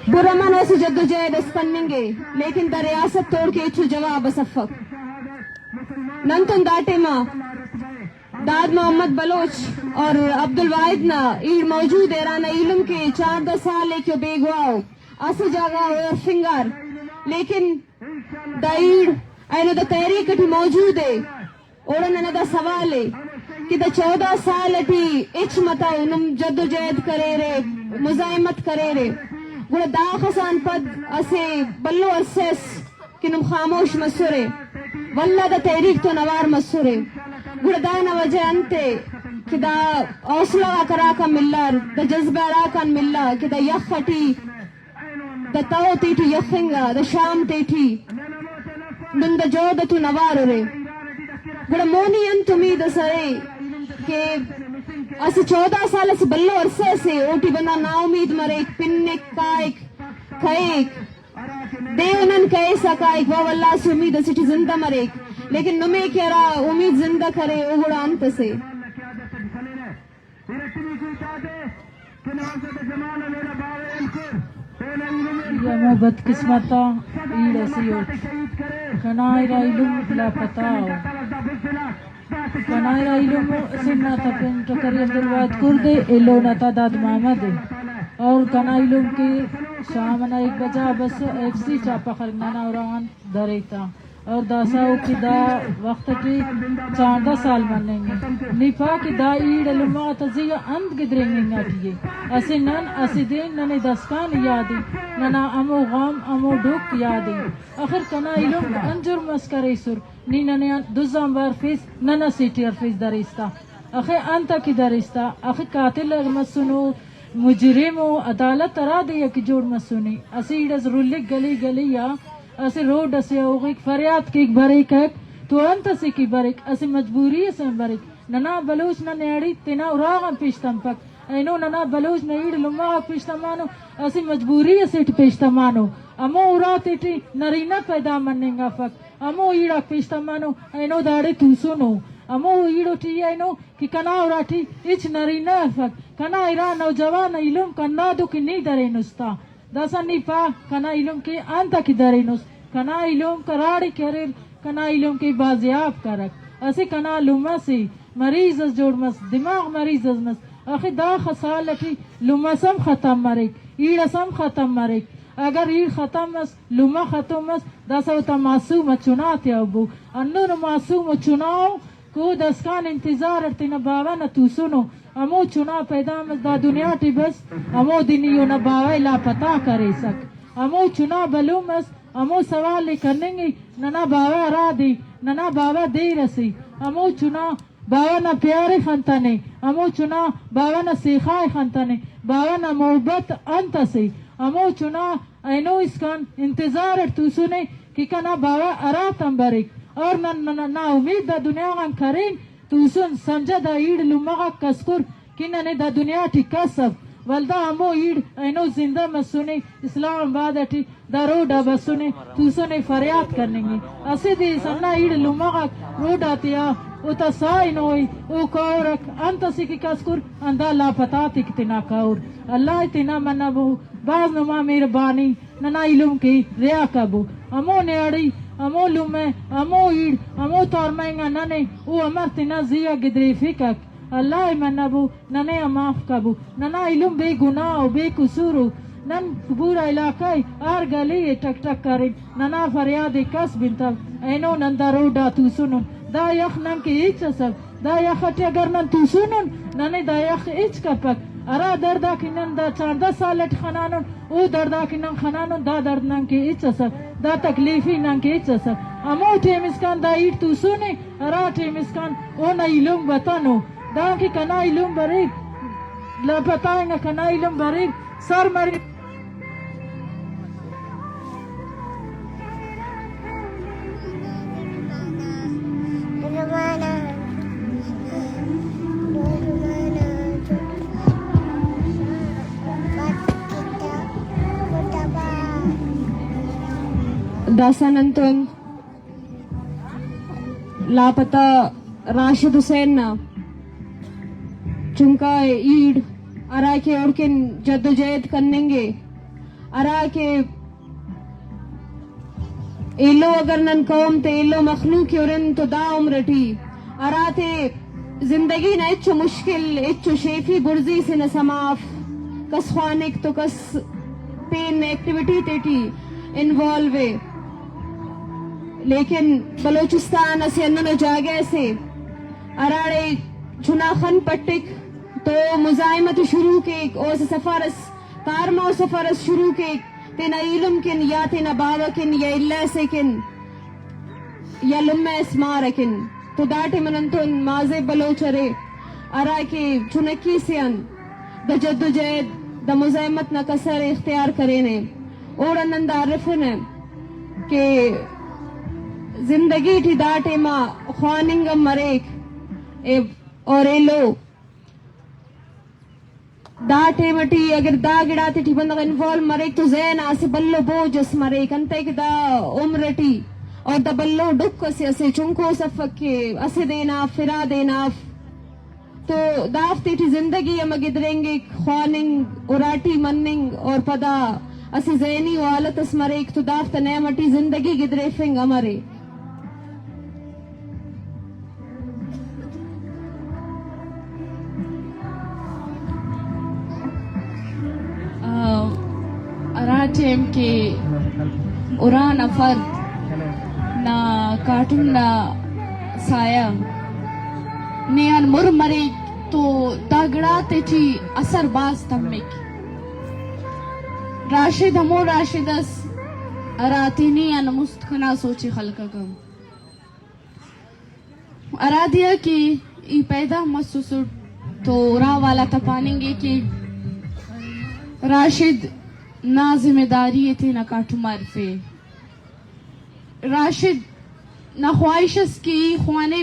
برمن اسہ جدوجہد اس کننگے، لیکن دا ریاست توڑ کہ ہچو جواب اس افک۔ نن تون دا ٹائما داد محمد بلوچ اور عبدالواحد نا ایڑ موجود ءِ، ہرانا ایلم کہ چاردہ سال ءِ کہ بیگواہ ءُ، اسہ جاگہ ءَ او ارفنگار، لیکن دا ایڑ اینو دا تحریک ٹی موجود ءِ۔ اوڑان ننا دا سوال ءِ کہ دا چودہ سال ٹی ہچ متو نم جدوجہد کریرے، مزاحمت کریرے، گڑا داخس آن پد اسہ بھلو عرصہ اس کہ نم خاموش مسرے، ولدا دا تحریک تون اوار مسرے، گڑا دانا وجہ انت ءِ کہ دا حوصلہ غاک ہراکان ملار، دا جذبہ ہراکان ملا کہ دا یخ ٹی، دا تہو تیٹی یخنگا، دا شام تیٹی نن دا جہد اتون اوار ارے۔ گڑا مونی انت امید اس ارے کہ اسہ چودہ سال اسہ بھلو عرصہ اسے، اوٹی بندغ ناامید مریک، پنک، کائک، کئیک۔ دے و نن کئیسا کائک، وا واللہ اسہ امید اسے ٹی زندہ مریک، لیکن نمے کہ ہرا امید زندہ کرے، او گڑا انت اسے؟ ای ہمو بدقسمت آ ایڑ اسے اٹ۔ کنا ارا ایلم لاپتہ ءُ۔ کنا ارا ایلم سم نا تا پن ٹکری عبدالواحد کرد ءِ، ایلو نا تا داد محمد ءِ، اور کنا ایلم کہ شام ئنا ایک بجا بس ایف سی ٹاپا خلک ننا اراغان دریتا، اور داسا او کہ دا وخت ٹی چاردہ سال مننگ ءِ۔ نی پا کہ دا ایڑ لمہ غاتا زی آ انت گدرینگ انگا ٹی ءِ۔ اسہ نن، اسہ دین، ننے داسکان یاد ءِ، ننا ہمو غم، ہمو ڈکھ یاد ءِ۔ آخر کنا ایلم انت جرم اس کریسر؟ نی ننے آن دز آنبار ہرفیس، نن اسے ٹی ہرفیس دریستا۔ اخہ انت کہ دریستا، اخہ قاتل اگر مسنو، مجرم و عدالت ہرا دے کہ جوڑ مسنے، اسہ ایڑ اس رلک گلی گلی آ، اسہ روڈ اسے اوغک فریاد کیک بریکک، تو انت اسے کہ بریک، اسہ مجبوری اسے بریک۔ ننا بلوچ نا نیاڑی تینا اراغان پیش تمپک، اینو ننا بلوچ نا ایڑ لمہ غاک پیش تمانو، اسہ مجبوری اسیٹ پیش تمانو، ہمو اراتے ٹی نرینہ پیدا مننگ افک۔ ہمو ایڑاک پیش تمانو، اینو داڑے توسنو۔ ہمو ایڑو ٹی اینو کہ کنا اراٹی ہچ نرینہ افک۔ کنا ارا نوجوان ایلم کنادو کہ نی درینس تا۔ داسا نی پا کنا ایلم کہ انت کہ درینس۔ کنا ایلم کراڑے کہ اریر، کنا ایلم کہ بازیاب کرک۔ اسہ کنا لمہ سے مریض اس جوڑ مس، دماغ مریض اس مس۔ آخر داخہ سال ٹی لمہ اس ہم ختم مریک، ایڑ اس ہم ختم مریک۔ اگر ایڑ ختم مس، لمہ ختم مس، داسا اوتا معصوم ءِ چنا تیا بو۔ ہندن معصوم ءِ چنا ءُ کہ او داسکان انتظار اٹ تینا باوہ نا توسنو۔ ہمو چنا پیدا مس دا دنیا ٹی بس، ہمو دن ای اونا باوہ ءِ لاپتہ کریسک۔ ہمو چنا بھلو مس، ہمو سوال ءِ کننگ ءِ، ننا باوہ ہرا دے، ننا باوہ دیر اسے۔ ہمو چنا باوہ نا پیار ءِ خنتنے، ہمو چنا باوہ نا سیخا ءِ خنتنے، باوہ نا محبت انت اسے؟ ہمو چنا اینو اسکان انتظار اٹ توسنے کہ کنا باوہ ہراتم بریک، اور نن، نن نا امید دا دنیا غان کرین، توسن سمجھہ دا ایڑ لمہ غاک کسکر کہ ننے دا دنیا ٹی کس اف، ولدا ہمو ایڑ اینو زندہ مسنے اسلام آباد ٹی۔ دا روڈ آ بسنے، توسنے، فریاد کننگے۔ اسہ دے اس ہندا ایڑ لمہ غاک روڈ آتیا، اوتا ساہ ہنوئی، او کورک انت اسے کہ کسکر ہندا لاپتہ تے کہ تینا کور۔ اللہ ءِ تینا منہ بو، باز نما مہربانی، ننا ایلم کہ ریا کبو۔ ہمو نیاڑی، ہمو لمہ، ہمو ایڑ، ہمو تارمہ انگا ننے، او امر تینا زی آ گدریفکک۔ اللہ ءِ منہ بو، ننے آ معاف کبو۔ ننا ایلم بے گناہ ءُ بے قصور ءُ نن پورا علاقہ ءِ ہر گلی ءِ ٹک ٹک کرین۔ ننا فریاد ءِ کس بنتو۔ اینو نن دا روڈ آ توسنن۔ دا یخ نن کہ ہچ اسو۔ دا یخ ٹی اگر نن توسنن، ننے دا یخ ہچ کپک۔ ہرا درد آ کہ نن دا چاردہ سال اٹ خنانن، او درد آ کہ نن خنانن، دا درد نن کہ ہچ اسو۔ دا تکلیف ای نن کہ ہچ اسو۔ ہمو ٹائم اسکان دا ہیٹ توسنے، ہرا ٹائم اسکان اونا ایلم بتنو، دانکہ کنا ایلم بریک، لاپتہ انگا کنا ایلم بریک، سر مریک۔ داسہ نن تون لاپتہ راشد حسین نا چنکا ایڑ، ہرا کہ اوڑکن جدوجہد کننگے، ہرا کہ ایلو اگر نن قوم تے ایلو مخلوق ء ہرن تو دا عمر ٹی ہرا تے زندگی نا ہچو مشکل، ہچو شیفی برزی سے نہ سما اف۔ کس خوانک تو کس پین ایکٹیویٹی تیٹی انوالو ء۔ لیکن بلوچستان اسہ ہندنو جاگہ اسے ہراڑے چنا خن پٹک تو مزاحمت شروع کیک، او اسہ سفر اس کارمہ و سفر اس شروع کیک تینا ایلم کن یا تینا باوہ کن یا الہ سے کن یا لمہ اس مار کن۔ تو دا ٹائم ننتون مازیب بلوچ ارے ہرا کہ چنکی سے آن دا جد و جہد، دا مزاحمت نا کسر اختیار کرینے۔ اوڑان نن دا ارفنہ کہ زندگی ٹی دا ٹائما خواننگ ہم مریک، اے، اور ایلو دا ٹائم ٹی اگر دا گڑاتے ٹی بندغ انوالو مریک تو ذہن آ اسہ بھلو بوجھ اس مریک، انتئے کہ دا عمر ٹی اور دا بھلو ڈکھ اسے، اسہ چنکو سفک کہ اسہ دے ناف، ارا دے ناف۔ تو دافتے ٹی زندگی ہم گدرینگک، خواننگ، اراٹی مننگ اور پدا اسہ ذہنی و حالت اس مریک تو دافتا نیام ٹی زندگی گدریفنگ امرے۔ آ، ہرا ٹائم کہ ارا نفر نا کاٹم نا سایہ نے آن مر مریک تو دا گڑاتے ٹی اثر بھاز تمک۔ راشد ہمو راشد اس ہرا تینے آن مست کنا سوچ ء خلککہ۔ ہرا دے آ کہ ای پیدا مسوسٹ تو ارا والا تا پاننگے کہ راشد نا ذمہ داری ء تینا کاٹم آ ہرفے۔ راشد نا خواہش اس کہ ای خوانو،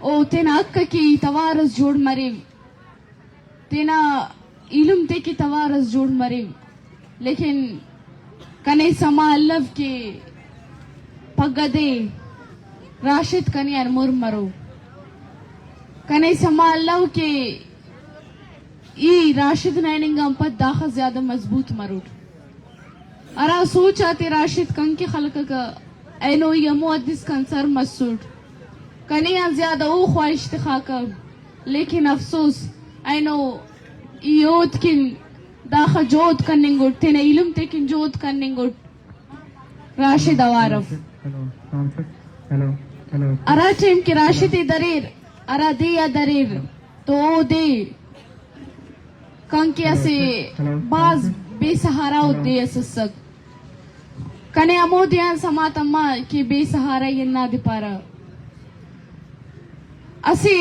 او تینا حق ء کہ ای توار اس جوڑ مریو، تینا ایلم تے کہ توار اس جوڑ مریو، لیکن کنے سما الو کہ پگہ دے راشد کنے آن مر مرو۔ کنے سما الو کہ ای راشد نا ہننگ آن پد داخس زیادہ مضبوط مروٹ۔ ہرا سوچ آتے راشد کنکہ خلککہ، اینو ای ہمو حد اسکان سر مسٹ۔ کنے آن زیادہ او خواہش تخاکہ، لیکن افسوس اینو ای اوتکن داخہ جہد کننگ اٹ، تینا ایلم تیکن جہد کننگ اٹ راشد اوار اف۔ ہرا ٹائم کہ راشد ء دریر، ہرا دے آ دریر، تو او دے کانکہ اسہ بھاز بے سہارا و دے اس اسک۔ کنے ہمو دے آن سما تما کہ بے سہارا ای ہندادے پارہ۔ اسہ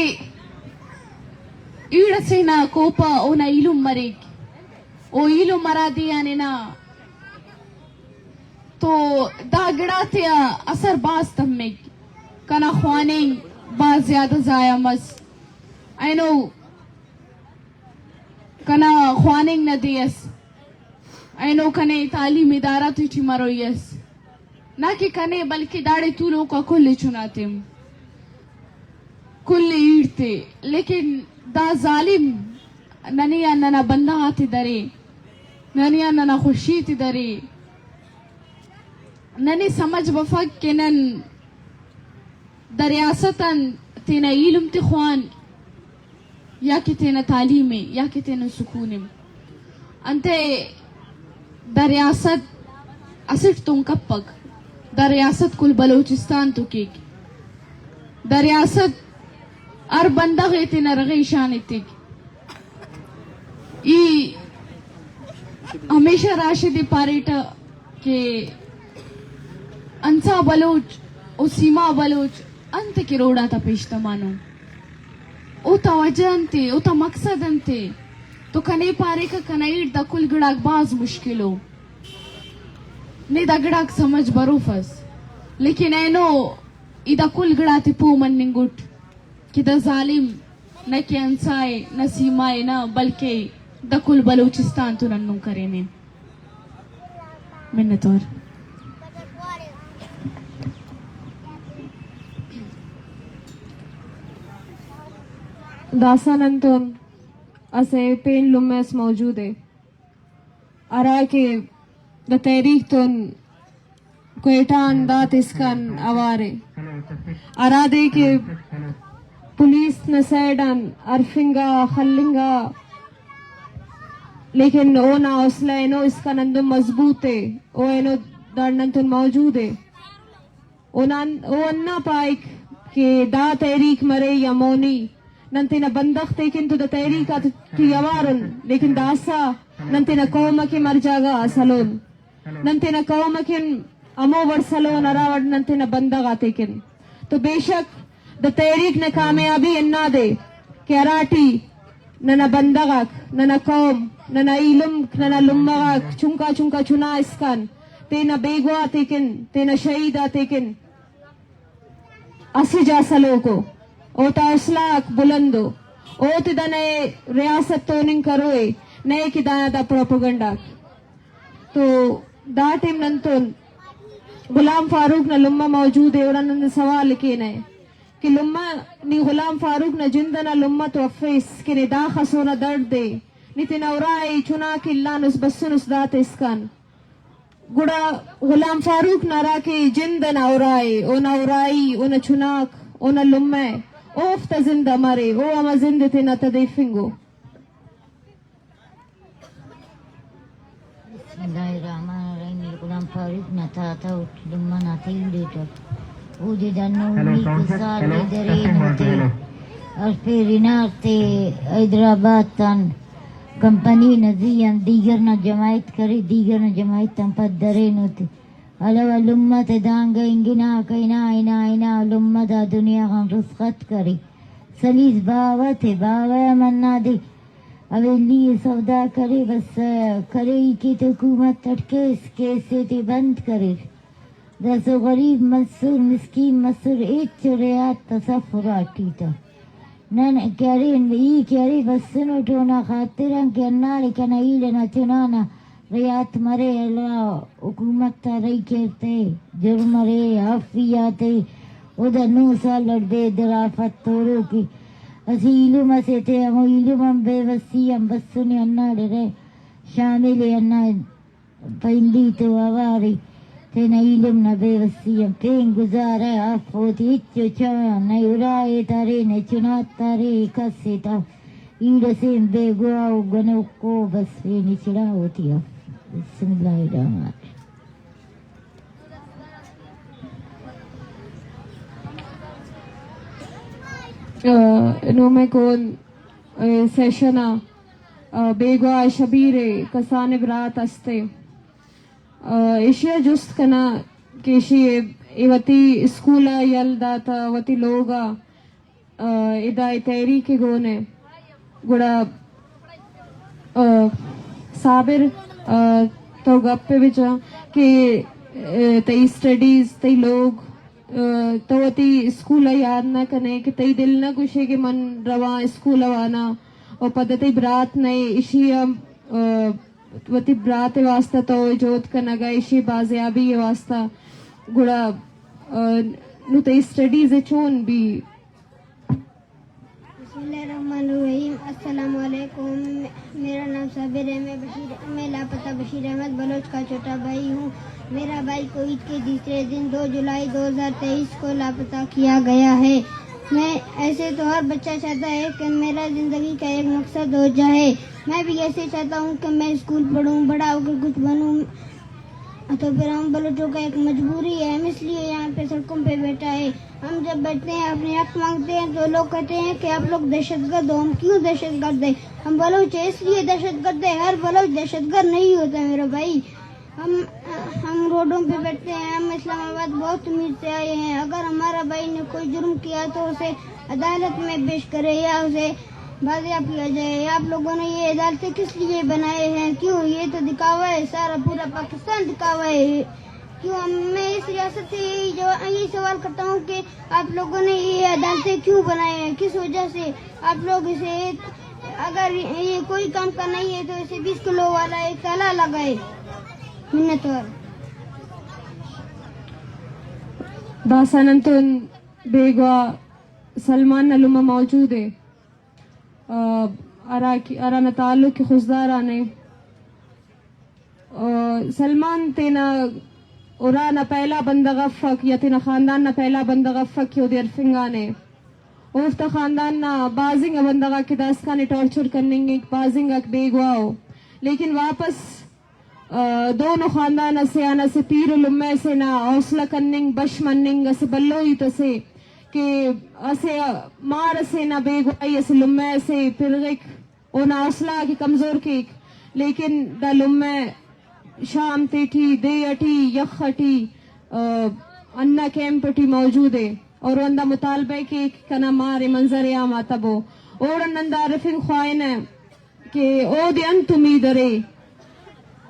ایڑ اسے نا کوپہ اونا ایلم مریک، او ایلم ہرا دے آن ہنا تو دا گڑاتیا اثر بھاز تمک۔ کنا خواننگ بھاز زیادہ ضائع مس۔ اینو کنا خواننگ نا دے ئس، اینو کنے تعلیم ادارہ تیٹی مروئی ئس، نہ کہ کنے بلکہ داڑے تولوکا کل چناتے ہم، کل ایڑ تے، لیکن دا ظالم ننے آن ننا بندغ آتے درے، ننے آن ننا خوشی تے درے۔ ننے سمجھ بفک کہ نن دا ریاست آن تینا ایلم تے خوان، یا کہ تینا تعلیم ء، یا کہ تینا سکون ء۔ انتئے دا ریاست اسٹ تون کپک، دا ریاست کل بلوچستان تو کیک۔ دا ریاست ہر بندغ ء تینا رغی شان ایتک۔ ای ہمیشہ راشد ء پاریٹہ کہ انسا بلوچ و سیما بلوچ انت کہ روڈ آتا پیش تمانو، اوتا وجہ انتے، اوتا مقصد انتے؟ تو کنے پاریکہ کنا ایڑ دا کل گڑاک بھاز مشکل ء، نے دا گڑاک سمجھ بروفس، لیکن اینو ای دا کل گڑاتے پہہ مننگ اٹ کہ دا ظالم نہ کہ انسا ء، نہ سیما ء، نہ بلکہ دا کل بلوچستان تون ہندن کرینے۔ منتوار۔ داسہ نن تون اسہ پین لمہ اس موجود ء۔ ہرا کہ دا تحریک تون کوئٹہ آن دات اسکان اوارے۔ ہرا دے کہ پولیس نا سائیڈ آن ہرفنگا، خلنگا، لیکن اونا حوصلہ اینو اسکان اندن مضبوط ءِ، او اینو داڑ نن تون موجود ءِ۔ او نن، او انا پائک کہ دا تحریک مرے یا مونی، نن تینا بندغ تیکن تو دا تحریک آتیٹی اوارن، لیکن داسہ نن تینا قوم اکن ہر جاگہ آ سلون۔ نن تینا قوم اکن ہمو وڑ سلون ہرا وڑ نن تینا بندغ آتیکن۔ تو بے شک دا تحریک نا کامیابی ہندادے کہ ہراٹی ننا بندغ آک، ننا قوم، ننا ایلم، ننا لمہ غاک چنکا چنکا چنا اسکان تینا بیگواہ آتیکن، تینا شہید آتیکن اسہ جاہ سلوکو، اوتا حوصلہ آک بلندو، اوتے دا نئے ریاست توننگ کروئے، نئے کہ دانا دا پروپیگنڈا آک۔ تو دا ٹائم ننتون غلام فاروق نا لمہ موجود ءِ، اوڑا نن سوال کینہ کہ لمہ، نی غلام فاروق نا جند ئنا لمہ تو افیس کہ نے داخس اونا دڑد ءِ، نی تینا ارا ءِ چناک الانس بسنس داتے اسکان۔ گڑا غلام فاروق نا ہرا کہ جند ئنا ارا ءِ، اونا ارائی، اونا چناک، اونا لمہ، اوفتا زند امر ءِ، او ہما زند ءِ تینا تدیفنگو۔ بسم اللہ الرحمن الرحیم۔ غلام فاروق نا تاتا اٹ لمہ نا تیڑ اٹ اودے دنو ہیلو، امی ساؤنڈ چیک، کسار ہیلو، دے درین ٹیسٹنگ ون، ٹو، اوتے ہیلو۔ ارفے رینار تے حیدرآباد تان کمپنی نا زی آن دیگر نا جماعت کرے، دیگر نا جماعت آن پد درین اوتے۔ علاوہ لمہ تے دانگہ انگنا کنا ہنا ہنا لمہ دا دنیا غان رسخت کرے۔ سلیس باوہ تے باوہ ہم ہندا دے حویلی ءِ سودا کرے، بس کرے ای کہ تے حکومت اٹ کیس، کیس تے بند کریر۔ داسہ غریب مسر، مسکین مسر، ہچ ریات تصفر اٹی تہ۔ نن کہ ارے، ای کہ ارے بسنٹ اونا خاطر آن کہ ہنداڑے کنا ایل ئنا چنا نا ریات مرے، اللہ حکومت تا رہی کیر تے، جرم ارے، عافیہ تے، او دا نو سال اٹ بے درافت توروکے۔ اسہ ایلم اسے تے ہمو ایلم ہم بے وسی آن بسنے، ہنداڑے رہ شامل ءِ، ہندا پندی تو اوارے تینا ایلم نا بے وسی آن پین گزارہ، آخوت ہچو چاہ نئے اراے تارے، نئے چنات تارے، کس ءِ تا ایڑ اسے بیگواہ و گنوکو بس پین چڑا ہوتی اف۔ بسم اللہ الرحمن الرحیم۔ آ، نومیں کون، اے، سیشن آ، آ، بیگواہ شبیر ءِ کسانیں برات است ءِ۔ آ، ایشی ءَ جست کناں کہ ایشی ءَ اے وتی اسکول ءَ یل داتہ، وتی لوگ ءَ، آ، ادا اے تحریک ءِ گون ءَ۔ گڑا، آ، صابر، آ، تو گپ ءَ بجا کہ، آ، تئی اسٹڈیز، تئی لوگ، آ، تو وتی اسکول ءَ یاد نہ کنے کہ تئی دل نہ گوشے کہ من رواں اسکول ءَ واناں، و پدا تئی برات نئے، ایشی ءَ، آ، وتی برات ءِ واستہ تو جہد کنگ ءَ، ایشی بازیابی ءِ واستہ۔ گڑا، آ، نوں تئی اسٹڈیز ءَ چون بی؟ بسم اللہ الرحمن الرحیم۔ السلام علیکم۔ میرا نام صابر ہے۔ میں بشیر، میں لاپتہ بشیر احمد بلوچ کا چھوٹا بھائی ہوں۔ میرا بھائی کویت کے تیسرے دن دو جولائی دو ہزار تئیس کو لاپتہ کیا گیا ہے۔ میں، ایسے تو ہر بچہ چاہتا ہے کہ میرا زندگی کا ایک مقصد ہو جائے۔ میں بھی ایسے چاہتا ہوں کہ میں اسکول پڑھوں، بڑا ہو کر کچھ بنوں۔ تو پھر ہم بلوچوں کا ایک مجبوری ہے، ہم اس لیے یہاں پہ سڑکوں پہ بیٹھا ہے۔ ہم جب بیٹھتے ہیں، اپنے حق مانگتے ہیں، تو لوگ کہتے ہیں کہ آپ لوگ دہشت گرد ہو۔ ہم کیوں دہشت گرد ہیں؟ ہم بلوچ ہیں، اس لیے دہشت گرد ہیں۔ ہر بلوچ دہشت گرد نہیں ہوتا میرا بھائی۔ ہم، ہم روڈوں پہ بیٹھتے ہیں۔ ہم اسلام آباد بہت امیر سے آئے ہیں۔ اگر ہمارا بھائی نے کوئی جرم کیا تو اسے عدالت میں پیش کرے یا اسے بازیاب کیا جائے۔ آپ لوگوں نے یہ عدالتیں کس لیے بنائے ہیں؟ کیوں؟ یہ تو دکھاوا ہے، سارا پورا پاکستان دکھاوا ہے۔ کیوں؟ ہم، میں اس ریاست سے یہی جو، یہی سوال کرتا ہوں کہ آپ لوگوں نے یہ عدالتیں کیوں بنائے ہیں؟ کس وجہ سے آپ لوگ اسے، اگر یہ کوئی کام کا نہیں ہے تو اسے بیس کلو والا ایک تالا لگائے۔ منت وار۔ داسہ نن تون بیگواہ سلمان نا لمہ موجود ءِ، آ، ہرا کہ، ہرانا تعلق کہ خضدار آن ءِ۔ سلمان تینا اُرا نا پہلا بندغ افک یا تینا خاندان نا پہلا بندغ افک کہ اودے ہرفنگانے۔ اوفتا خاندان نا بازنگا بندغ آک کہ داسکان ٹارچر کننگک، بازنگ آک بیگواہ ءُ۔ لیکن واپس، آ، دونو خاندان اسے آن اسہ پیر و لمہ اسے نا حوصلہ کننگ، بش مننگ، اسہ بھلو ہیت اسے کہ اسہ مار اسے نا بیگواہی اسہ لمہ اسے پرغک۔ اونا حوصلہ ءَ کہ کمزور کیک، لیکن دا لمہ شام تیٹی، دے اٹی، یخ اٹی، آ، ہندا کیمپ اٹی موجود ءِ اور ہندا مطالبہ ءِ کیک کنا مار ءِ منظر عام آ تبو۔ اوڑان نن دا ہرفنگ خواہنہ کہ اودے انت امید ارے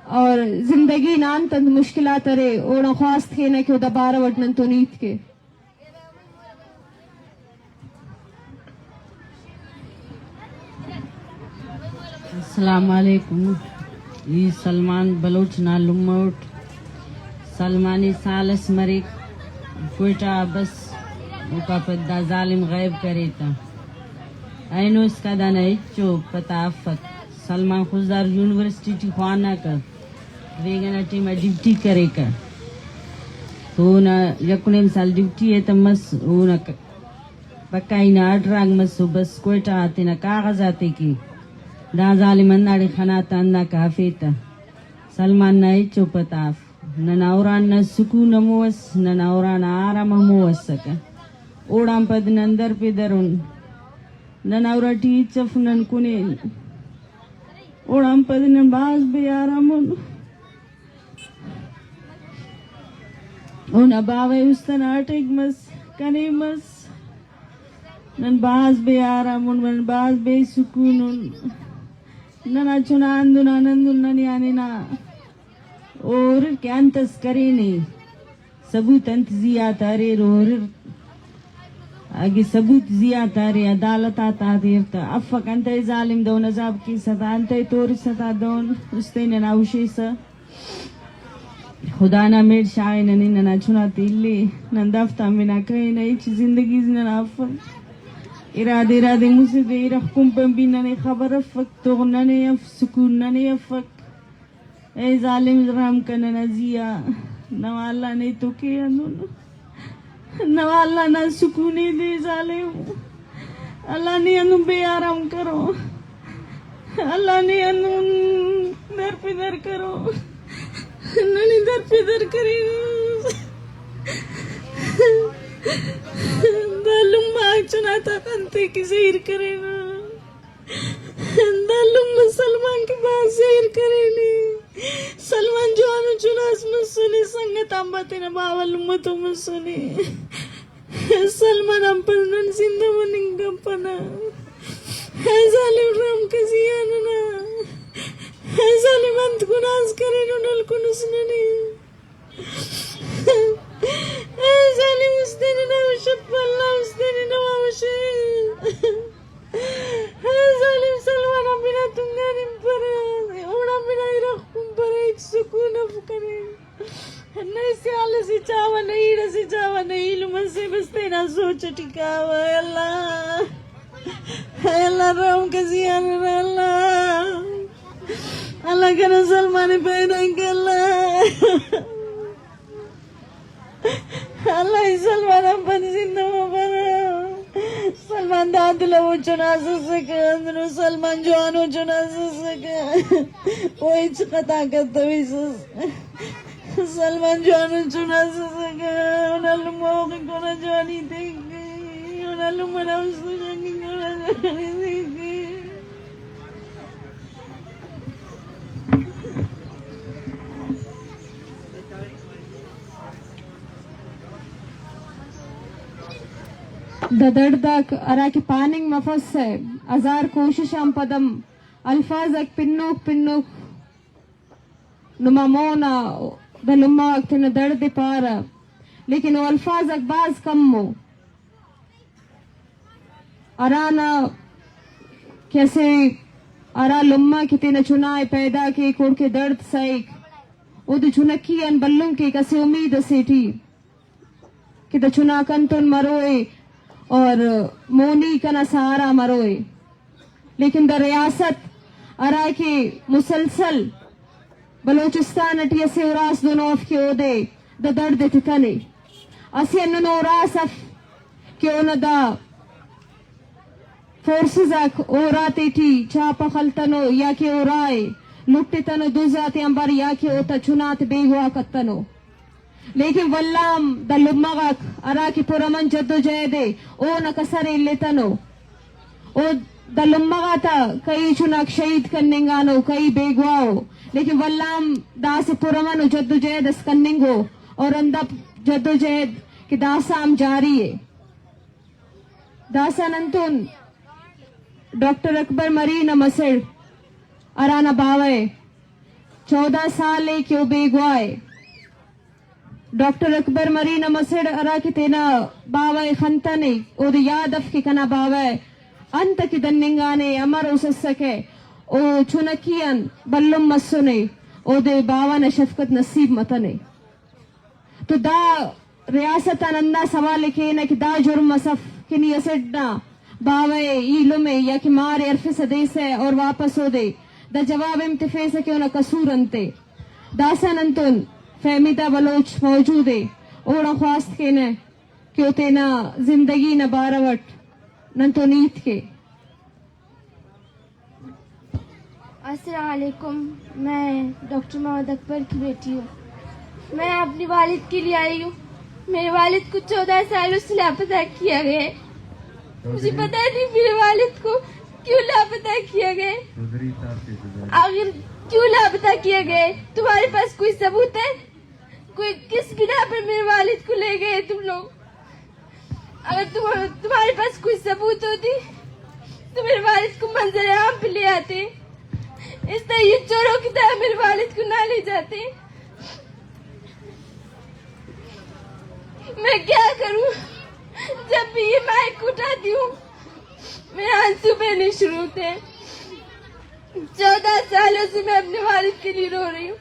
اور زندگی نا انت انت مشکلات ارے، اوڑان خواست کینہ کہ او دا بارو اٹ نن تون ہیت کے۔ السلام علیکم۔ ای سلمان بلوچ نا لمہ اٹ۔ سلمان ءِ سال اس مریک کوئٹہ آ بس، اوکا پد دا ظالم غیب کریتہ۔ اینو اسکا دانا ہچو پتہ افک۔ سلمان خضدار یونیورسٹی ٹی خواناکہ، بیگہ نا ٹائم آ ڈیوٹی کریکہ، تو اونا یک و نیم سال ڈیوٹی ءِ تہ مس، اونا ک-، بکائی نا آرڈر آک مسو، بس کوئٹہ آ تینا کاغذ آتے کہ دا ظالم ہنداڑے خناتہ، ہندا کافیتہ۔ سلمان نا ہچو پتہ اف۔ ننا اُران نا سکون ہمو اس، ننا اُران نا آرام ہمو اسکہ۔ اوڑان پد نن در پہ در ان۔ ننا اُرا ٹی ہچ اف نن کنین۔ اوڑان پد نن بھاز بے آرام ان۔ اونا باوہ ءِ است انا اٹیک مس، کنے مس۔ نن بھاز بے آرام ان، نن بھاز بے سکون ان۔ ننا چنا ہندن آن ہندن ننے آن ہنا ہورر کہ انت اس کرینے، ثبوت انت زی آ تا اریر ہورر۔ اگہ ثبوت زی آ تا ارے، عدالت آ تا دیر تا افک، انتئے ظالم دہن عذاب کیسہ تا، انتئے تورسہ تا دہن، است ئے ننا ہشیسہ۔ خدا نا مہر شاغے ننے ننا چنا تے الے، نن دافتا ہمے نا کہینہ، ہچ زندگی ننا افک۔ ارادے ارادے مسہ دے ارغ کنپن بھی ننے خبر افک، تغ ننے اف، سکون ننے افک۔ اے ظالم، رحم کن ننا زی آ۔ نوا اللہ نے تو کے ہندن۔ نوا اللہ نا سکونے دے ظالم۔ اللہ نے ہندن بے آرام کرو۔ اللہ نے ہندن در پہ در کرو۔ ننے در پہ در کرے۔ دا لمہ آک چنا تا کنتے کہ زہیر کرے نا۔ دا لمہ سلمان کہ بھاز زہر کرینے۔ سلمان جوانو چناس مسنے، سنگت آن با تینا باوہ لمہ تو مسنے۔ سلمان آن پد نن زندہ مننگ کپنہ۔ اے ظالم رحم کزی آ ننا۔ اے ظالم انت گناہس کرینو نلکنس ننے۔ اے ظالم است ئے ننا وش ات، اللہ است ئے ننا وش ات۔ اے ظالم سلمان آن بنا تنگا نمپرہ، اوڑان بنا ارغ کنپرہ، ہچ سکون اف کرے۔ نہ سیال اسے چاوہ، نہ ایڑ اسے چاوہ، نہ ایلم اسے، بس تینا سوچ ٹی کاوہ۔ اے اللہ، اے اللہ رحم کزی آ ننا اللہ۔ اللہ کنا سلمان ءِ پیدا کن اللہ۔ اللہ ای سلمان آن پد زندہ مبرہ۔ سلمان دا دل ءَ چناس اسکہ، اندنو سلمان جوانو چناس اسکہ۔ او ہچ خطا کتویسس۔ سلمان جوانو چناس اسکہ۔ اونا لمہ اوکن کونا جوانی دیکھ گئی۔ اونا لمہ نا استو جنگی کونا جوانی دیکھ گئی۔ دا دڑد آک ہرا کہ پاننگ مفسہ، ہزار کوشش آن پد ہم الفاظ آک پنوک پنوک نما مون آ دا لمہ غاک تینا دڑد ءِ پارہ، لیکن او الفاظ آک بھاز کم ءُ۔ ہرانا کہ اسہ ہرا لمہ کہ تینا چنا ءِ پیدا کیک، اوڑکہ دڑد سہیک، اودے چنکی آن بھلن کیک، اسہ امید اسے ٹی کہ دا چنا کنتون مروئے اور مونی کنا سہارا مروئے۔ لیکن دا ریاست ہرا کہ مسلسل بلوچستان ٹی اسہ اراس دو نوف کہ اودے دا درد تتنے۔ اسہ ہندنو اراس اف کہ اونا دا فورسز آک او راتے ٹی چاپہ خلتنو یا کہ او راہ ء لٹتنو دز آتیان بر یا کہ اوتا چناتے بیگواہ کتنو۔ لیکن ولام دا لمہ غاک ہرا کہ پرامن جدوجہد ء اونا کسر ء الیتنو، او دا لمہ غاتا کئی چناک شہید کننگانو، کئی بیگواہ ء، لیکن ولام داسہ پرامن و جدوجہد اس کننگو اور ہندا جدوجہد کہ داسہ ہم جاری ء۔ داسہ ننتون ڈاکٹر اکبر مری نا مسڑ ہرانا باوہ ء چودہ سال ء کہ او بیگواہ ء۔ ڈاکٹر اکبر مری نا مسڑ ہرا کہ تینا باوہ ء خنتنے، اودے یاد اف کہ کنا باوہ ء انت کہ دننگانے، امر او سسکہ، او چنکی آن بھلن مسنے، اودے باوہ نا شفقت نصیب متنے۔ تو دا ریاست آن ہندا سوال ء کینہ کہ دا جرم اس اف کہ نی اسٹ نا باوہ ء ایلم ء یا کہ مار ء ہرفسہ دیسہ اور واپس اودے دا جواب ہم تفیسہ کہ اونا قصور انت ء۔ داسہ ننتون فہمیدہ بلوچ موجود ء، اوڑان خواست کینہ کہ او تینا زندگی نا بارو اٹ ننتون ہیت کے۔ السلام علیکم، میں ڈاکٹر محمد اکبر کی بیٹی ہوں۔ میں اپنے والد کے لیے آئی ہوں۔ میرے والد کو چودہ سالوں سے لاپتہ کیا گیا ہے۔ مجھے پتہ نہیں میرے والد کو کیوں لاپتہ کیا گیا ہے۔ آخر کیوں لاپتہ کیا گیا ہے؟ تمہارے پاس کوئی ثبوت ہے؟ کوئی، کس بنا پر میرے والد کو لے گئے تم لوگ؟ اگر تم، تمہارے پاس کوئی ثبوت ہوتی تو میرے والد کو منظر عام پہ لے آتے۔ اس طرح یہ چوروں کی طرح میرے والد کو نہ لے جاتے۔ میں کیا کروں؟ جب بھی یہ مائک اٹھاتی ہوں، میرے آنسو بہنے شروع ہوتے ہیں۔ چودہ سالوں سے میں اپنے والد کے لیے رو رہی ہوں۔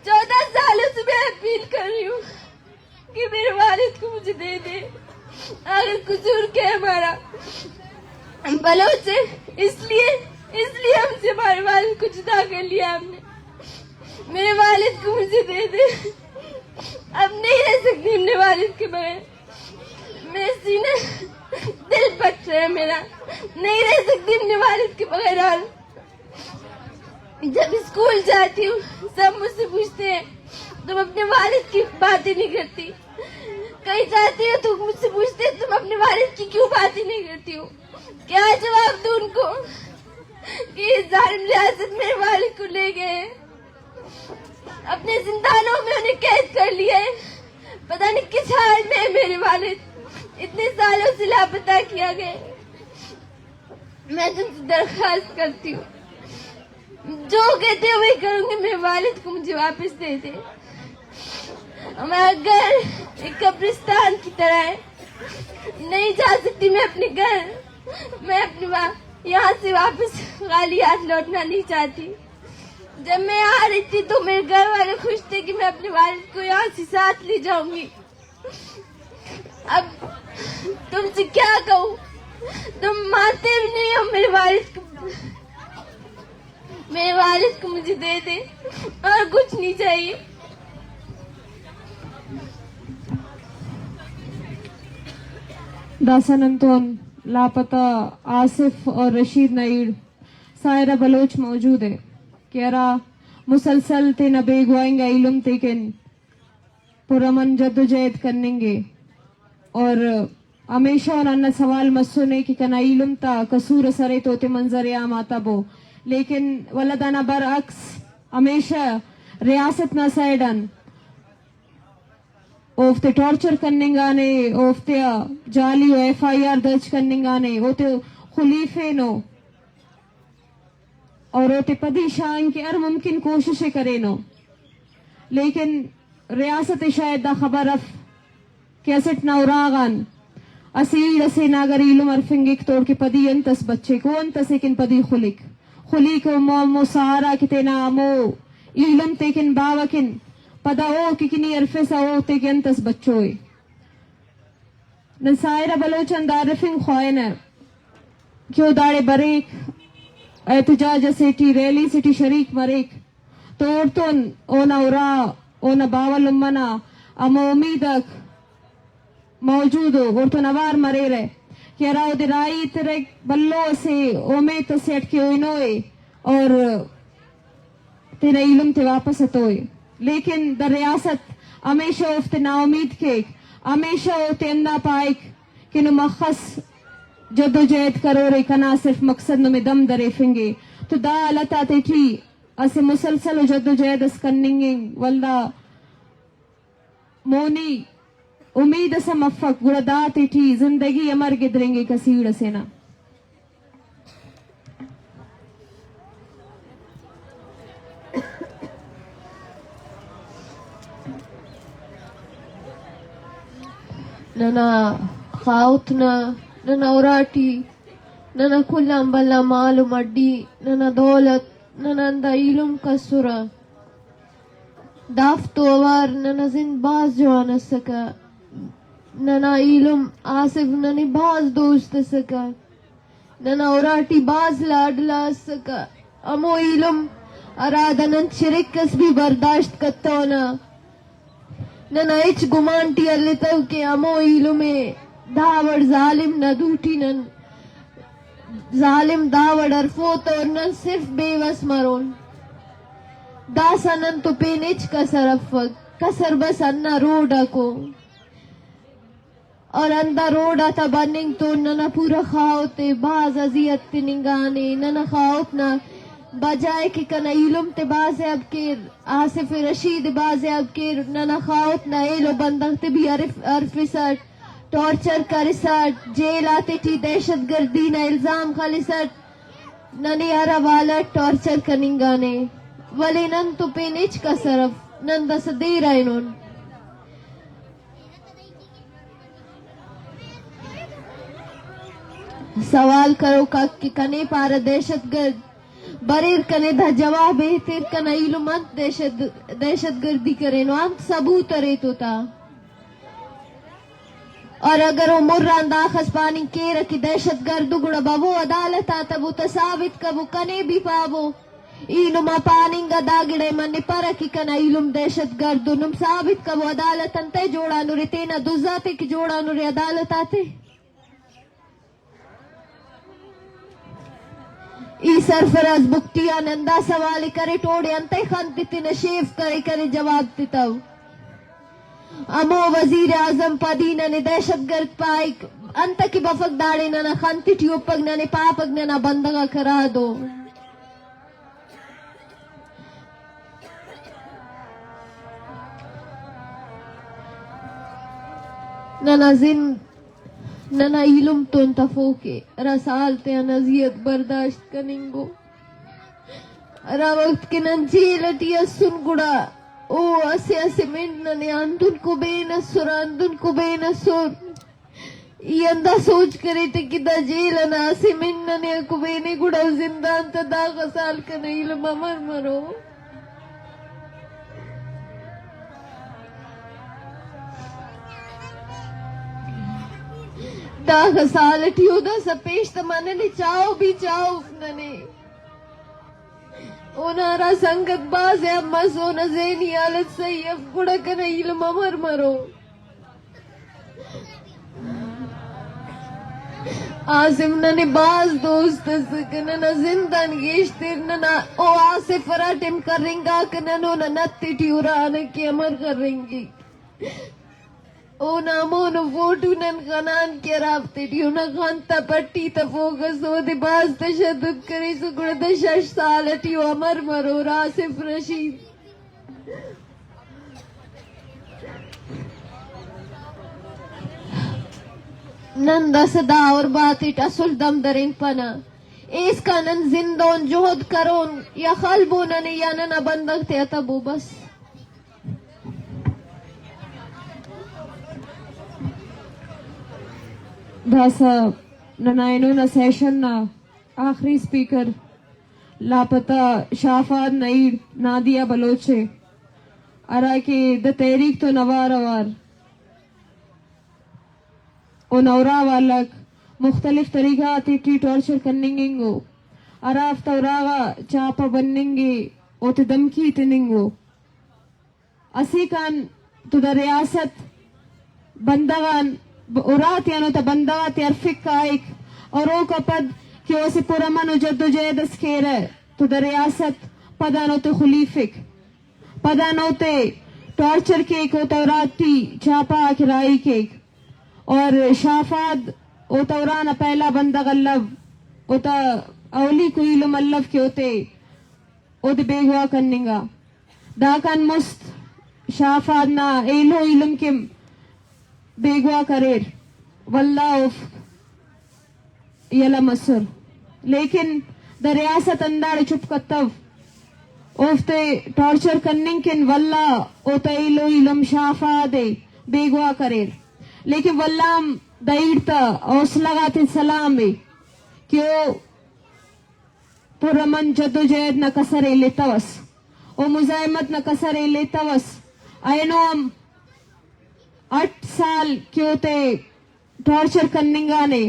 چودہ سالوں سے میں اپیل کر رہی ہوں کہ میرے والد کو مجھے دے دے۔ آخر قصور کیا ہے ہمارا؟ ہم بلوچ ہیں، اس لیے، اس لیے ہم سے ہمارے والد کو جدا کر لیا ہم نے۔ میرے والد کو مجھے دے دے۔ اب نہیں رہ سکتی اپنے والد کے بغیر۔ میرے سینے، دل پھٹ رہا ہے میرا۔ نہیں رہ سکتی اپنے والد کے بغیر اور۔ جب اسکول جاتی ہوں، سب مجھ سے پوچھتے ہیں، "تم اپنے والد کی باتیں نہیں کرتی۔" کہیں جاتی ہوں تو مجھ سے پوچھتے ہیں، "تم اپنے والد کی کیوں باتیں نہیں کرتی ہو؟" کیا جواب دوں ان کو کہ یہ ظالم ریاست میرے والد کو لے گئے ہیں؟ اپنے زندانوں میں انہیں قید کر لیا ہے۔ پتہ نہیں کس حال میں ہے میرے والد، اتنے سالوں سے لاپتہ کیا گیا ہے۔ میں تم سے درخواست کرتی ہوں، جو کہتے ہو وہی کروں گی، میرے والد کو مجھے واپس دے دے۔ ہمارا گھر ایک قبرستان کی طرح ہے، نہیں جا سکتی میں اپنے گھر۔ میں اپنے وا-، یہاں سے واپس خالی ہاتھ لوٹنا نہیں چاہتی۔ جب میں آ رہی تھی تو میرے گھر والے خوش تھے کہ میں اپنے والد کو یہاں سے ساتھ لے جاؤں گی۔ اب تم سے کیا کہوں، تم مانتے بھی نہیں ہو۔ میرے والد کو، میرے والد کو مجھے دے دے، اور کچھ نہیں چاہیے۔ داسہ ننتون لاپتہ آصف اور رشید نا ایڑ سائرہ بلوچ موجود ء کہ ہرا مسلسل تینا بیگواہ انگا ایلم تیکن پرامن جدوجہد کننگ ء اور ہمیشہ اونا ہندا سوال مسنے کہ کنا ایلم تا قصور اس ارے تو اوتے منظر عام آتا بو، لیکن ولدا دانا برعکس ہمیشہ ریاست نا سائیڈ آن اوفتے ٹارچر کننگانے، اوفتے جعلی و ایف آئی آر درج کننگانے، اوتے خلیفینو۔ اور اوتے پدی شاغنگ کہ ہر ممکن کوشش ء کرینو، لیکن ریاست ء شاید دا خبر اف کہ اسٹ نا اراغان اسہ ایڑ اسے نا اگر ایلم ہرفنگک تو اوڑکہ پدی انت اس بچک، او انت اسے کن پدی خلک، خلیک و مو، ہمو سہارا کہ تینا ہمو ایلم تیکن باوہ کن پدا او کہ کنی ہرفسہ او تیکن انت اس بچوئے۔ نن ساحرہ بلوچ آن دا ارفنگ خواہنہ کہ او داڑے بریک، احتجاج اسے ٹی، ریلی سے ٹی شریک مریک، توڑتون اونا ارا، اونا باوہ لمہ نا ہمو امیدک موجود ءُ اوڑتون اوار مریرہ کہ ہرا اودے راہی ترک بھلو اسہ امیت اسے اٹ کہ او ہنوئے اور تینا ایلم تے واپس اتوئے۔ لیکن دا ریاست ہمیشہ اوفتے ناامید کیک، ہمیشہ اوتے ہندا پائک کہ نم اخس جدوجہد کرورے، کنا صرف مقصد نمے دم دریفنگے۔ تو دا حالت آتیٹی اسہ مسلسل ءُ جدوجہد اس کننگ انگ، ولدا مونی امید اس ہم افک، گڑا دا تیٹی زندگی امر گدرینگک اسہ ایڑ اسے نا۔ ننا خاہوت نا، ننا اراٹی، ننا کل آن بھلا مال و مڈی، ننا دولت، ننا ہندا ایلم کسرہ۔ دافتو اوار ننا زند بھاز جوان اسکہ۔ ننا ایلم آصف ننے بھاز دوست اسکہ۔ ننا اراٹی بھاز لاڈلا اسکہ۔ ہمو ایلم ہرادے نن چرک اس بھی برداشت کتونہ۔ ننا ہچ گمان ٹی ہلتو کہ ہمو ایلم ءِ دا وڑ ظالم نا دوٹی نن ظالم دا وڑ ہرفوت اور نن صرف بے وس مرون۔ داسہ نن تو پین ہچ کسر افک، کسر بس ہندا روڈ آکو۔ اور ہندا روڈ آتا بننگ تو ننا پورا خاہوت ءِ بھاز اذیت تننگانے۔ ننا خاہوت نا بجائے کہ کنا ایلم تے بازیاب کیر، آصف رشید بازیاب کیر، ننا خاہوت نا ایلو بندغ تے بھی ہرف-، ہرفسٹ، ٹارچر کرسٹ، جیل آتے ٹی دہشت گردی نا الزام خلسٹ، ننے ہر حوالہ ٹارچر کننگانے، ولے نن تو پین ہچ کسر اف، نن داسہ دیر اینون۔ سوال کروکا کہ کنے پارہ دہشت گرد، بریر کنے دا جواب ایتر کنا ایلم انت دہشت، دہشت گردی کرینو، انت ثبوت ارے تو تا؟ اور اگر او مران داخس پاننگ کیرہ کہ دہشت گرد، گڑا ببو عدالت آ تبو تا ثابت کبو، کنے بھی پابو۔ ای نما پاننگ ء دا گڑا ء منپرہ کہ کنا ایلم دہشت گرد ء۔ نم ثابت کبو عدالت انتئے جوڑانرے، تینا دزاتے کہ جوڑانرے عدالت آتے۔ ای سرفراز بگٹی آن ہندا سوال ء کرے، ٹوڑے انتئے خن تتنہ شیف کرے، کرے جواب تتو۔ ہمو وزیر اعظم پدی ننے دہشت گرد پائک، انت کہ بفک داڑے ننا خن تیٹی اوپک، ننے پاپک ننا بندغ آک ہرادو۔ ننا زند، ننا ایلم تون تفوکے، ہرا سال تیان اذیت برداشت کننگو۔ ہرا وخت کہ نن جیل ٹی اسن گڑا او اسہ اسہ منٹ ننے آندن کبین ئسر، آندن کبین ئسر۔ ای ہندا سوچ کریٹہ کہ دا جیل ئنا اسہ منٹ ننے آ کبینے گڑا او زندان تا داخہ سال کنا ایلم امر مرو۔ داخہ سال ٹی او داسہ پیش تما ننے چاہو بھی چاہوف ننے۔ اونا ہرا سنگت بھاز ء ہم مس، اونا ذہنی حالت سہی اف، گڑا کنا ایلم امر مرو۔ عاصم ننے بھاز دوست ئسکہ، ننا زند آن گیشتر۔ ننا او آصف ہرا ٹائم کرنگاکہ، نن اونا نت ٹی ہرانہ کہ امر کرنگک۔ اونا ہمونو فوٹو نن خنان کہ ہرافتے ٹی اونا خن تا پٹی تفوکس، اودے بھاز تشدد کریسو، گڑا دا شش سال ٹی او امر مرور آصف رشید۔ نن داسہ دا اور باتیٹ اسل دم درینپنہ۔ ایسکا نن زندون جہد کرون یا خلبو ننے یا ننا بندغ تے اتبو بس۔ داسہ ننا اینو نا سیشن نا آخری اسپیکر لاپتہ شافاد نا ایڑ نادیہ بلوچ ء، ہرا کہ دا تحریک تون اوار اوار اونا اراہ والک مختلف طریقہ غاتے ٹی ٹارچر کننگ انگ ء، ہرافتا اراغا چاپہ بننگ ء، او تے دھمکی تننگو۔ اسیکان تو دا ریاست بندغان ب-، اراتیان و تا بندغاتے ہرفک کائک، اور اوکا پد کہ او اسہ پرامن و جدوجہد اس کیرہ تو دا ریاست پدان اوتے خلیفک، پدان اوتے ٹارچر کیک، او تا اراٹی چھاپہ آ کہ راہی کیک۔ اور شافاد او تا ارانا پہلا بندغ الو، او تا اولیکو ایلم الو کہ اوتے اودے بیگواہ کننگا۔ داکان مست شافاد نا ایلو ایلم کن بیگواہ کریر، ولدا اوفک یلہ مسر۔ لیکن دا ریاست ہنداڑے چپ کتو، اوفتے ٹارچر کننگ کن ولدا اوتا ایلو ایلم شافاد ءِ بیگواہ کریر۔ لیکن ولدا ہم دا ایڑ تا حوصلہ غاتے سلام ءِ کہ او پرامن جدوجہد نا کسر ءِ ایتوس، او مزاحمت نا کسر ءِ ایتوس۔ اینو ہم ہشت سال کہ اوتے ٹارچر کننگانے،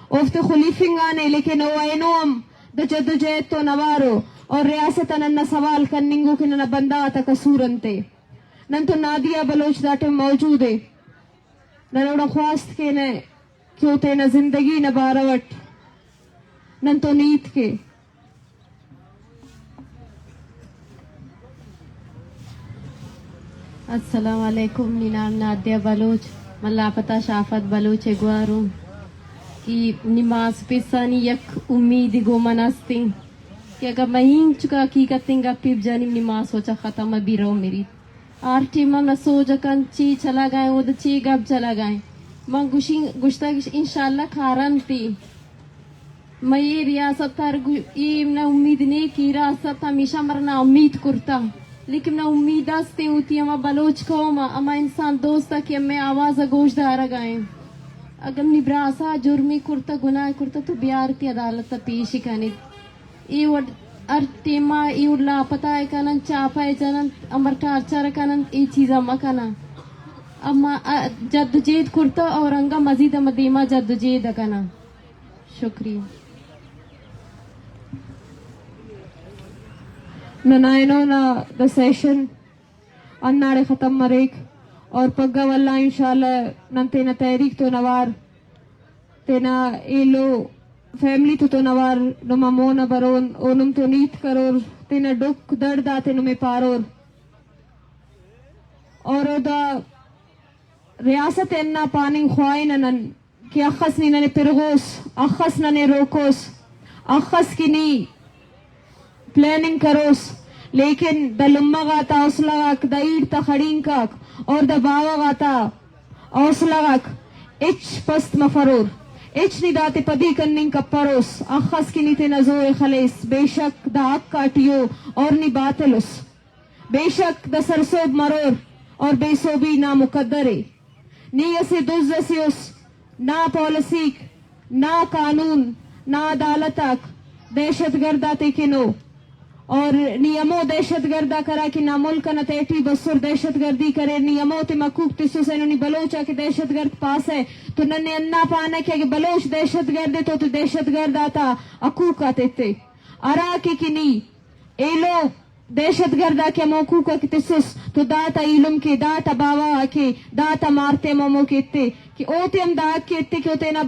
اوفتے خلیفنگانے، لیکن او اینو ہم دا جدوجہد تون اوارو اور ریاست آن ہندا سوال کننگو کہ ننا بندغ آتا قصور انت ءِ۔ نن تو نادیہ بلوچ دا ٹائم موجود ءِ۔ نن اوڑان خواست کینہ کہ او تینا زندگی نا بارو اٹ نن تون ہیت کے۔ السلام علیکم، نی نام نادیہ بلوچ، من لاپتہ شافاد بلوچ ءِ گواروں کہ نی ماس پسانی یک امید گوں من استیں کہ اگہ من اینچکا حقیقت انگا پپ جانیم نی ماس وچا ختم بیرو میری۔ ہر ٹیم ہم نہ سوج کن چی چلگائیں، اود چی گپ چلگائیں۔ من گوشی، گوشتگ انشاءاللہ کارنتی۔ مئے ریاست ہر گو-، اے نہ امید نے کہ ریاست ہمیشہ مرنا امید کرتا۔ لیکن نہ امید است ہوتی ہما بلوچ قوم، ہما انسان دوست کہ ہمیں آواز گوش دارگائیں۔ اگر نی براسا جرمی کرتا، گناہ کرتا تو بیارتی عدالت پیش کنیت۔ اے وڑ ہر ٹیما اے وڑ لاپتہ ءَ کننت، چاپہ ءَ جننت، امر ٹارچر کننت، اے چیزا مہ کناں۔ اما ا-، جد و جہد کرتہ اور انگا مزید ہم دیما جد و جہد کناں۔ شکریہ۔ ننا اینو نا دا سیشن ہنداڑے ختم مریک اور پگہ ولدا انشاءاللہ نن تینا تحریک تون اوار تینا ایلو فیملی تتون اوار نما مون آ برون، او نم تون ہیت کرور، تینا ڈکھ دڑد آتے نمے پارور۔ اور او دا ریاست ءِ ہندا پاننگ خواہنہ نن کہ اخس نی ننے پرغوس، اخس ننے روکوس، اخس کہ نی پلاننگ کروس، لیکن دا لمہ غاتا حوصلہ غاک، دا ایڑ تا خڑینکاک اور دا باوہ غاتا حوصلہ غاک ہچ پست مفرور، ہچ نی داتے پدی کننگ کپروس، اخس کہ نی تینا زور ءِ خلیس، بے شک دا حق آٹی او اور نی باطل اس۔ بے شک دا سرسہب مرور اور بے سہبی نامقدر ءِ۔ نی اسہ دز اسے اس، نا پالیسیک، نا قانون، نا عدالت آک دہشت گرد آتے کن او۔ اور نی ہمو دہشت گرد آک ہرا کہ نا ملک ئنا تہٹی بسر دہشت گردی کریر، نی ہمو تے مکوک تسس اینو نی بلوچ آ کہ دہشت گرد پاسہ تو ننے ہندا پانہ کہ اگہ بلوچ دہشت گرد ءِ تو تے دہشت گرد آتا حقوق آتے تے۔ ہرا کہ کہ نی ایلو دہشت گرد آ کہ ہمو حقوق آ کہ تسس تو دا تا ایلم کے، دا تا باوہ آ کے، دا تا مار تے ہمو موقع ایتے کہ او تے ہم دا حق ایتے کہ او تینا،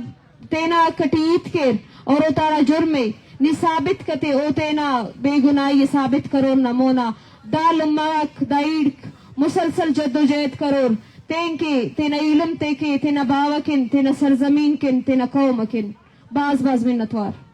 تینا حق ٹی ہیت کیر اور او تارا جرم ءِ نی ثابت کتے، او تینا بے گناہی ءِ ثابت کرور نا مونا۔ دا لمہ غاک دا ایڑک مسلسل جد و جہد کرور تین کے، تینا ایلم تے کے، تینا باوہ کن، تینا سرزمین کن، تینا قوم کن۔ باز باز منتوار۔